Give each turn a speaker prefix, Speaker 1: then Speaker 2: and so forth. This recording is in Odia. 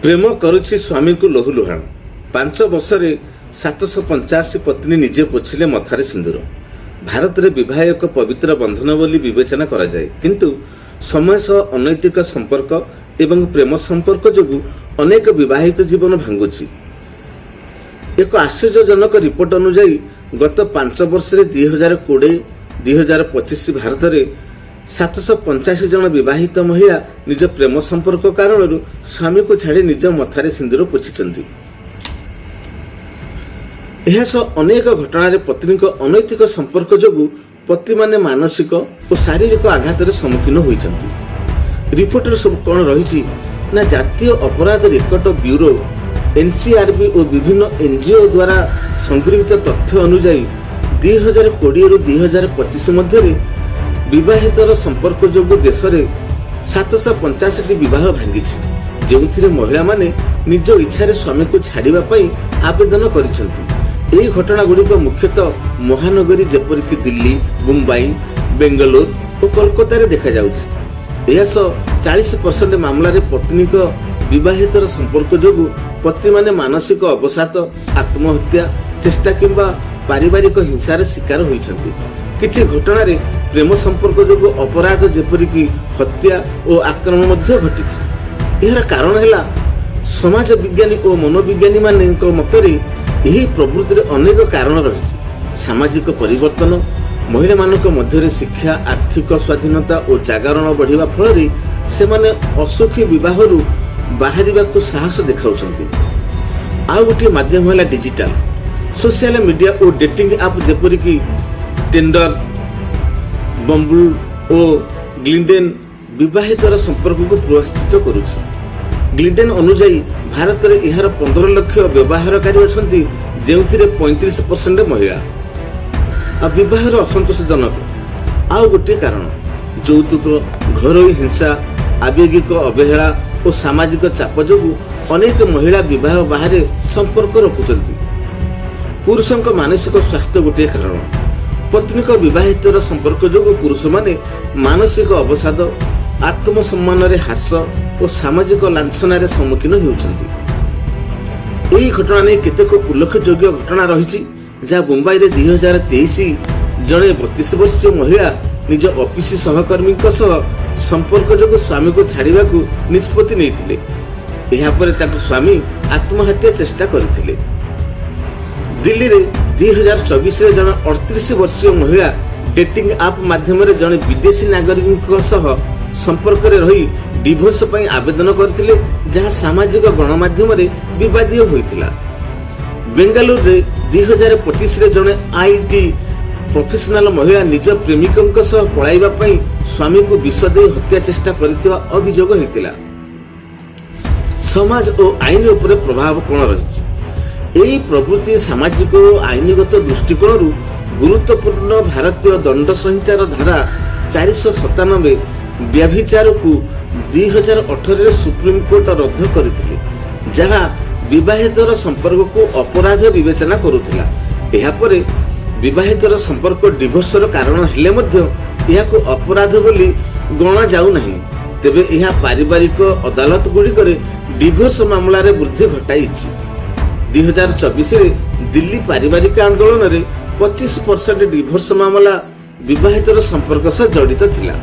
Speaker 1: ପ୍ରେମ କରୁଛି ସ୍ୱାମୀଙ୍କୁ ଲହୁ ଲୁହାଣ। 5 ବର୍ଷରେ 785 ପତ୍ନୀ ନିଜେ ପୋଛିଲେ ମଥାରେ ସିନ୍ଦୁର। ଭାରତରେ ବିବାହ ଏକ ପବିତ୍ର ବନ୍ଧନ ବୋଲି ବିବେଚନା କରାଯାଏ। କିନ୍ତୁ ସମୟ ସହ ଅନୈତିକ ସମ୍ପର୍କ ଏବଂ ପ୍ରେମ ସମ୍ପର୍କ ଯୋଗୁଁ ଅନେକ ବିବାହିତ ଜୀବନ ଭାଙ୍ଗୁଛି। ଏକ ଆଶ୍ଚର୍ଯ୍ୟଜନକ ରିପୋର୍ଟ ଅନୁଯାୟୀ, ଗତ 5 ବର୍ଷରେ 2020 2025 ଭାରତରେ 785 ଜଣ ବିବାହିତ ମହିଳା ନିଜ ପ୍ରେମ ସମ୍ପର୍କ କାରଣରୁ ସ୍ୱାମୀକୁ ଛାଡ଼ି ନିଜ ମଥାରେ ସିନ୍ଦୁର ପୋଛିଛନ୍ତି। ଏହା ସହ ଅନେକ ଘଟଣାରେ ପତ୍ନୀଙ୍କ ଅନୈତିକ ସମ୍ପର୍କ ଯୋଗୁଁ ପତିମାନେ ମାନସିକ ଓ ଶାରୀରିକ ଆଘାତରେ ସମ୍ମୁଖୀନ ହୋଇଛନ୍ତି। ରିପୋର୍ଟରେ ସବୁ କ'ଣ ରହିଛି ନା, ଜାତୀୟ ଅପରାଧ ରେକର୍ଡ ବ୍ୟୁରୋ ଏନସିଆରବି ଓ ବିଭିନ୍ନ ଏନଜିଓ ଦ୍ୱାରା ସଂଗୃହୀତ ତଥ୍ୟ ଅନୁଯାୟୀ, 2020ରୁ 2025 ମଧ୍ୟରେ ବିବାହିତର ସମ୍ପର୍କ ଯୋଗୁଁ ଦେଶରେ 785ଟି ବିବାହ ଭାଙ୍ଗିଛି, ଯେଉଁଥିରେ ମହିଳାମାନେ ନିଜ ଇଚ୍ଛାରେ ସ୍ୱାମୀକୁ ଛାଡ଼ିବା ପାଇଁ ଆବେଦନ କରିଛନ୍ତି। ଏହି ଘଟଣାଗୁଡ଼ିକ ମୁଖ୍ୟତଃ ମହାନଗରୀ ଯେପରିକି ଦିଲ୍ଲୀ, ମୁମ୍ବାଇ, ବେଙ୍ଗାଲୁରୁ ଓ କୋଲକାତାରେ ଦେଖାଯାଉଛି। ଏହା ସହ 40% ମାମଲାରେ ପତ୍ନୀଙ୍କ ବିବାହିତର ସମ୍ପର୍କ ଯୋଗୁଁ ପତିମାନେ ମାନସିକ ଅବସାଦ, ଆତ୍ମହତ୍ୟା ଚେଷ୍ଟା କିମ୍ବା ପାରିବାରିକ ହିଂସାର ଶିକାର ହୋଇଛନ୍ତି। କିଛି ଘଟଣାରେ ପ୍ରେମ ସମ୍ପର୍କ ଯୋଗୁଁ ଅପରାଧ ଯେପରିକି ହତ୍ୟା ଓ ଆକ୍ରମଣ ମଧ୍ୟ ଘଟିଛି। ଏହାର କାରଣ ହେଲା, ସମାଜ ବିଜ୍ଞାନୀ ଓ ମନୋବିଜ୍ଞାନୀମାନଙ୍କ ମତରେ ଏହି ପ୍ରବୃତ୍ତିରେ ଅନେକ କାରଣ ରହିଛି। ସାମାଜିକ ପରିବର୍ତ୍ତନ, ମହିଳାମାନଙ୍କ ମଧ୍ୟରେ ଶିକ୍ଷା, ଆର୍ଥିକ ସ୍ୱାଧୀନତା ଓ ଜାଗରଣ ବଢ଼ିବା ଫଳରେ ସେମାନେ ଅସୁଖୀ ବିବାହରୁ ବାହାରିବାକୁ ସାହସ ଦେଖାଉଛନ୍ତି। ଆଉ ଗୋଟିଏ ମାଧ୍ୟମ ହେଲା ଡିଜିଟାଲ ସୋସିଆଲ ମିଡିଆ ଓ ଡେଟିଂ ଆପ୍ ଯେପରିକି ଟିଣ୍ଡର, ବମ୍ବୁଲ ଓ ଗ୍ରାଇଣ୍ଡର ବିବାହିତର ସମ୍ପର୍କକୁ ପ୍ରୋତ୍ସାହିତ କରୁଛି। ଗ୍ରାଇଣ୍ଡର ଅନୁଯାୟୀ, ଭାରତରେ ଏହାର 15 ଲକ୍ଷ ବ୍ୟବହାରକାରୀ ଅଛନ୍ତି, ଯେଉଁଥିରେ 35% ମହିଳା। ଆଉ ବିବାହର ଅସନ୍ତୋଷଜନକ ଆଉ ଗୋଟିଏ କାରଣ ଯୌତୁକ, ଘରୋଇ ହିଂସା, ଆବେଗିକ ଅବହେଳା ଓ ସାମାଜିକ ଚାପ ଯୋଗୁଁ ଅନେକ ମହିଳା ବିବାହ ବାହାରେ ସମ୍ପର୍କ ରଖୁଛନ୍ତି। ପୁରୁଷଙ୍କ ମାନସିକ ସ୍ୱାସ୍ଥ୍ୟ ଗୋଟିଏ କାରଣ। ପତ୍ନୀଙ୍କ ବିବାହିତର ସମ୍ପର୍କ ଯୋଗୁଁ ପୁରୁଷମାନେ ମାନସିକ ଅବସାଦ, ଆତ୍ମସମ୍ମାନରେ ହ୍ରାସ ଓ ସାମାଜିକ ଲାଞ୍ଛନାରେ ସମ୍ମୁଖୀନ ହେଉଛନ୍ତି। ଏହି ଘଟଣା ନେଇ କେତେକ ଉଲ୍ଲେଖଯୋଗ୍ୟ ଘଟଣା ରହିଛି, ଯାହା ମୁମ୍ବାଇରେ 2023 ଜଣେ 32 ବର୍ଷୀୟ ମହିଳା ନିଜ ଅଫିସ ସହକର୍ମୀଙ୍କ ସହ ସମ୍ପର୍କ ଯୋଗୁଁ ସ୍ୱାମୀକୁ ଛାଡ଼ିବାକୁ ନିଷ୍ପତ୍ତି ନେଇଥିଲେ। ଏହାପରେ ତାଙ୍କ ସ୍ୱାମୀ ଆତ୍ମହତ୍ୟା ଚେଷ୍ଟା କରିଥିଲେ। ଦିଲ୍ଲୀରେ 2024ରେ ଜଣେ 38 ବର୍ଷୀୟ ମହିଳା ଡେଟିଂ ଆପ୍ ମାଧ୍ୟମରେ ଜଣେ ବିଦେଶୀ ନାଗରିକଙ୍କ ସହ ସମ୍ପର୍କରେ ରହି ଡିଭୋର୍ସ ପାଇଁ ଆବେଦନ କରିଥିଲେ, ଯାହା ସାମାଜିକ ଗଣମାଧ୍ୟମରେ ବିବାଦୀୟ ହୋଇଥିଲା। ବେଙ୍ଗାଲୁରୁରେ 2025ରେ ଜଣେ IT professional ମହିଳା ନିଜ ପ୍ରେମିକଙ୍କ ସହ ପଳାଇବା ପାଇଁ ସ୍ୱାମୀକୁ ବିଷ ଦେଇ ହତ୍ୟା ଚେଷ୍ଟା କରିଥିବା ଅଭିଯୋଗ ହୋଇଥିଲା। ସମାଜ ଓ ଆଇନ ଉପରେ ପ୍ରଭାବ କ'ଣ ରହିଛି? ଏହି ପ୍ରବୃତ୍ତି ସାମାଜିକ ଓ ଆଇନଗତ ଦୃଷ୍ଟିକୋଣରୁ ଗୁରୁତ୍ୱପୂର୍ଣ୍ଣ। ଭାରତୀୟ ଦଣ୍ଡ ସଂହିତାର ଧାରା 497 ବ୍ୟଭିଚାରକୁ 2018ରେ ସୁପ୍ରିମକୋର୍ଟ ରଦ୍ଦ କରିଥିଲେ, ଯାହା ବିବାହିତର ସମ୍ପର୍କକୁ ଅପରାଧ ବିବେଚନା କରୁଥିଲା। ଏହାପରେ ବିବାହିତର ସମ୍ପର୍କ ଡିଭୋର୍ସର କାରଣ ହେଲେ ମଧ୍ୟ ଏହାକୁ ଅପରାଧ ବୋଲି ଗଣାଯାଉନାହିଁ। ତେବେ ଏହା ପାରିବାରିକ ଅଦାଲତ ଗୁଡ଼ିକରେ ଡିଭୋର୍ସ ମାମଲାରେ ବୃଦ୍ଧି ଘଟାଇଛି। 2024ରେ ଦିଲ୍ଲୀ ପାରିବାରିକ ଆନ୍ଦୋଳନରେ 25% ଡିଭୋର୍ସ ମାମଲା ବିବାହିତର ସମ୍ପର୍କ ସହ ଜଡ଼ିତ ଥିଲା।